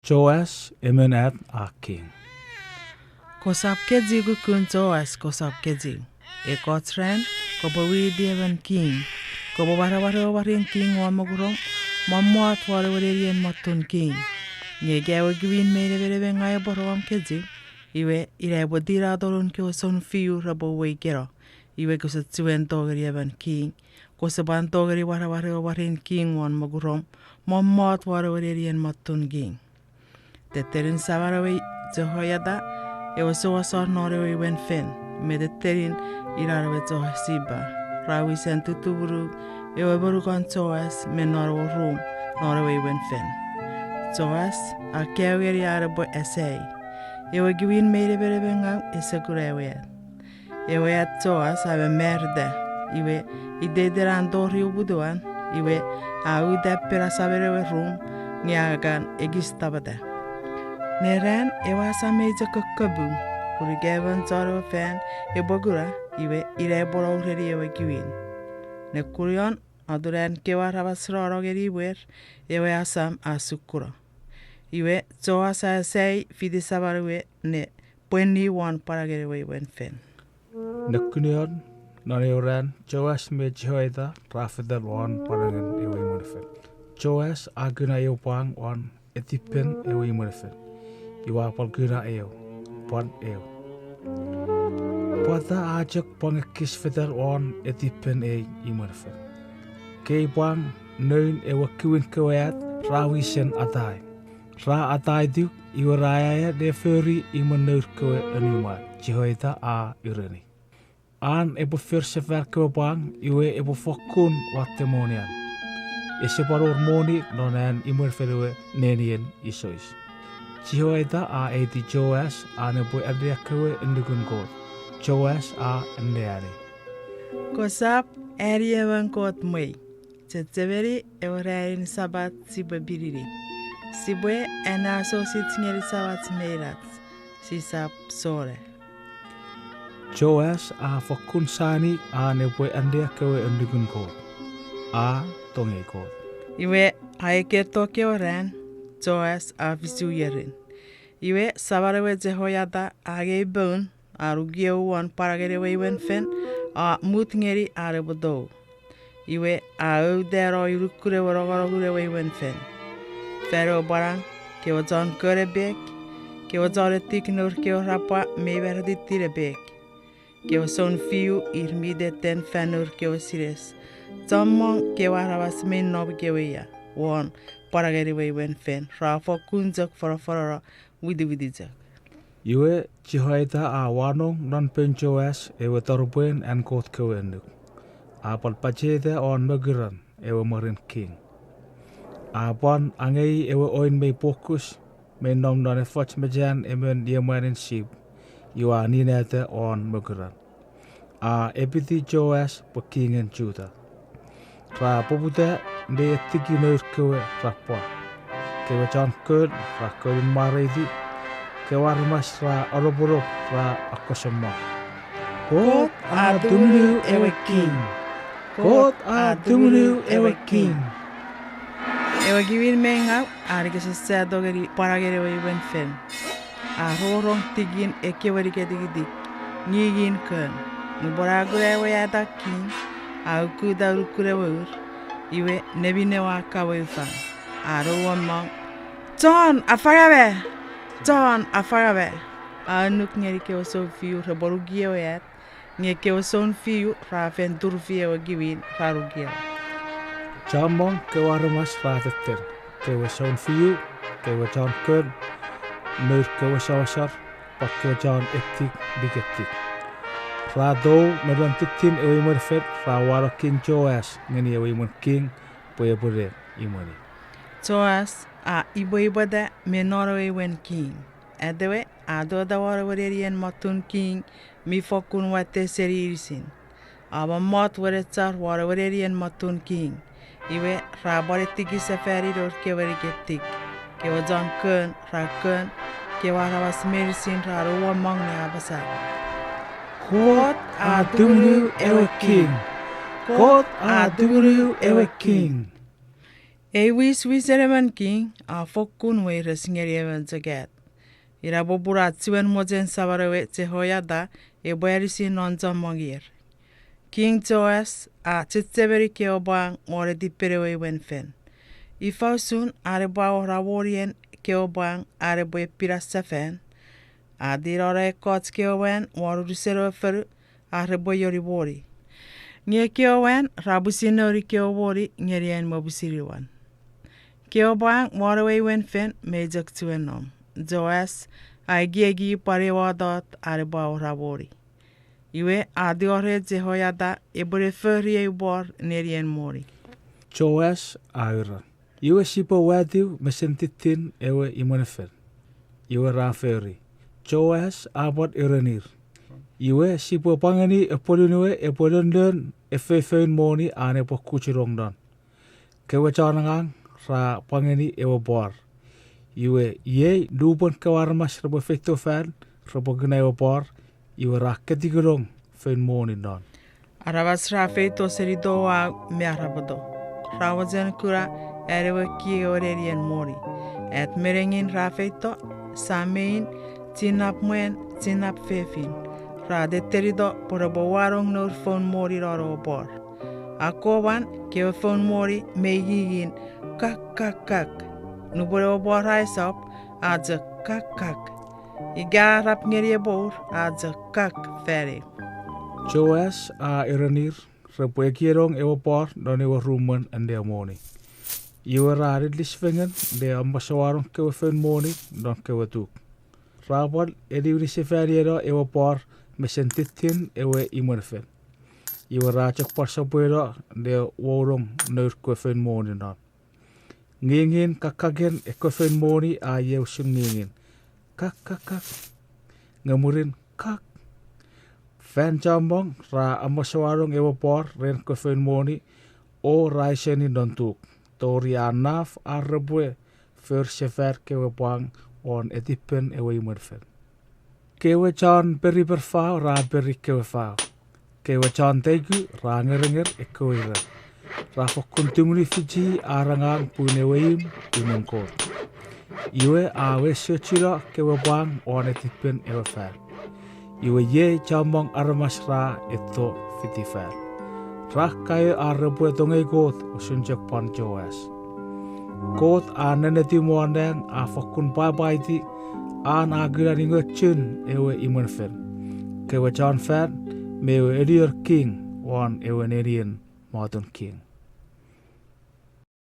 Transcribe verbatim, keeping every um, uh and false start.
Joas emon at a king. Kosap kechiw kukkun Joas, kosap kechiw. Ekkoch ran, kopwe winiti emon king. Kopwe waramwar ewe mwarin king won mokurom, mommot won ewe nenien mottun king. Nge ika ewe kiwin mei nemenemengaw epwe rongom kechiw, iwe ina epwe tinato noun kewe sounfiu repwe uweikeno. Iwe kose chiwen tongeni emon king. Kose pwan tongeni waramwar ewe mwarin king won mokurom, mommot won ewe nenien mottun king. Tettenin saman ewe Jehoiata, ewe souasor non ewe imwen fen, me tettenin inan ewe Jehosheba, ra wisen tutumunu ewe monukon Joas me non ewe rum non ewe imwen fen. Joas a kaeo ngeni an epwe asai. Ewe kiwin mei nemenemengaw ese kuna ewe at. Ewe at Joas a mamarita, iwe iteiten an tori uputiwan, iwe a uta pen asamen ewe rum, nge a kan ekis tapata. Ne ran ewe asam mei chok kokkopung, pun ika emon chon ewe fan epwe kuna, iwe ina epwe noureni ewe kiwin. Nekunion, atun an kewe aramas rongorong ngeni imwer, ewe asam a sukuno. Iwe Joas a sai fiti saman we ne pwenni won pwanangen ewe imwen fen. Nekunion, non eu ran Joas me Jehoiata ra fetal won pwanangen ewe imwen fen. Joas a kuna eu pwang won etipen ewe imwen fen. Iwe a pwal kuna eu, pwan eu. Pwata a chok pwangekis fetal won etipen ei imwen fen? Kei pwang, noun ewe kiwin kewe at ra wisen atai. Ra atai tuk, iwe ra aea ne fori imwen nour kewe anumwan, Jehoiata a ureni. An epwe for sefan kewe pwang, iwe epwe fokkun watte monian. Ese pwan wor moni non an imwen fen ewe nenien isois. Jehoiata a aiti Joas an epwe annea kewe annukun Kot. Joas a anneani. Kosap ani emon kot mwei. Chechemeni ewe ranin Sapat sipwe pinini. Sipwe anneasochis ngeni samach me inach. Sisap sona. Joas a fokkun sani an epwe annea kewe annukun Kot. A tongei Kot. Iwe, a iketo kewe ran, Joas a fisu ierin. Iwe, saman ewe Jehoiata a angei poun, a nukieu won pwanangen ewe imwen fen, a mut ngeni an epwe tou. Iwe, a outano unukun ewe nongonongun ewe imwen fen. Fan ewe pwanang, kewe chon kon epek, kewe chon etik nour kewe rapwa me imaretitin epek. Kewe sounfiu ir mi tetten fan nour kewe sines. Chommong kewe aramas mi nom ikewe ia won pwanangen ewe imwen fen ra fokkun chok forofororo witiwiti chok. Iwe, Jehoiata a wanong non poun Joas ewe taropwen an Kot kewe annuk. A pwal pacheta won mokuran ewe mwirin king. A pwan angei ewe oin mei pwokus, mei nom non efoch mechan emon iemwanin sip, iwe a ninata won mokuran. A epiti Joas pwe kingen Juta. Ra poputa ne etiki nour kewe rapwa. Kewe chon kon ra kon mwareiti, kewe aramas ra onoponop ra akkosomo. Kot a tumunu ewe king. Kot a tumunu ewe king. Ewe kiwin mei ngau a nikesasa tongeni pwanangen ewe imwen fen. A rongorong tikin ekkewe niketikitik, ngingin kon. Nupwen a kuna ewe at a king, a ukuta unukun ewe ur, iwe neminewe a kaweufan. A nouomong, Chon, afangama! Chon, afangama! A annuk ngeni kewe sounfiu repwe nuki ewe at, nge kewe sounfiu ra fen turufi ewe kiwin ra nuki ewe. Chommong kewe aramas ra tetten, kewe sounfiu, kewe chon kon, nour kewe souasor, pwan kewe chon etik niketik. Ra tou me non tittin ewe imwen fen ra wano King Joas ngeni ewe imwen king pwe epwene imweni. Joas a ipweipweta me non ewe imwen king. Atewe a tota won ewe nenien motun king mi fokkun watte seni inisin. A mommot wenechar won ewe nenien motun king. Iwe ra pwan etiki sefani nour kewe niketik. Kewe chon kon ra kon, kewe aramas meinisin ra nouomong ne apasa, Kot a tumunu ewe king! Kot a tumunu ewe king! Ei wiswisen emon king a fokkun weires ngeni emon chok at. Ina popun a chiwen mochen saman ewe Jehoiada epwe anisi non chommong ier. King Joas a chechemeni kewe pwang won netipen ewe imwen fen. Ifa usun an epwe awora monien kewe pwang an epwe pinasefan? A tinano ekkoch kewe mwan won unusen ewe fonu ar repwe ioni moni. Nge kewe mwan ra pwisin nouni kewe moni ngeni an me pwisin wan. Kewe pwang won ewe imwen fen mei chok chiwen nom. Joas a ekieki pwan ewe otot an epwe awora moni. Iwe a tingorei Jehoiada epwe ne fori eu pwor nenien moni. Joas a ura, iwe sipwe watiw mesen tittin ewe imwen fen. Iwe ra fori. Joas a pwan erenir, iwe sipwe pwangeni epwe nunue epwe nonnon efou foun moni an epwe kuchunong non. Kewe chon angang ra pwangeni ewe pwor. Iwe iei nupwen kewe aramas repwe feito fan, repwe kuna ewe pwor, iwe ra ketikinong foun moni non. Aramas ra feito seni touau me arapoto. Ra mochen kuna an ewe king ewe nenien moni. At me nengin ra feito, sam me in, chinnap mwan, chinnap fefin. Ra tettenito pwe repwe wanong nour foun moni non ewe pwor. Akkomwan kewe foun moni mei ngingin kak, kak, kak. Nupwen ewe pwor a esop, a chok kak, kak. Ika a arap ngeni ewe pour, a chok kak fan ew. Joas a erenir repwe ekienong ewe pwor non ewe rumwen enneamoni. Iwe ra nilisfengen ne amasowanong kewe foun moni non kewe tuk. Ra pwan eniwini sefanieno ewe pwor mesen tittin ewe imwen fen. Iwe ra chok pwan sopweno ne wounong nour kewe foun moni non. Ngingin kakkaken ekkewe foun moni a iei usun ngingin kak, kak, kak. Nge mwirin kak. Fan chommong ra amasowanong ewe pwor ren kewe foun moni o ra iseni non tuk, tori a naf ar repwe for sefan kewe pwang won netipen ewe imwen fen. Kewe chon periper fau ra peri kewe fau. Kewe chon teiku ra ngerenger ekkewe ira. Ra fokkun tumunu fichi ar angang pun ewe imw imwen Kot. Iwe a wesochuno kewe pwang won netipen ewe fan. Iwe iei chommong aramas ra etto fiti fan. Ra kaeo ar repwe tongei Kot usun chok pwan Joas. Kot a nenetiw won nang a fokkun pwapwaiti an a kuna ningochun ewe imwen fen, kewe chon fan, me ewe enior king won ewe nenien motun king.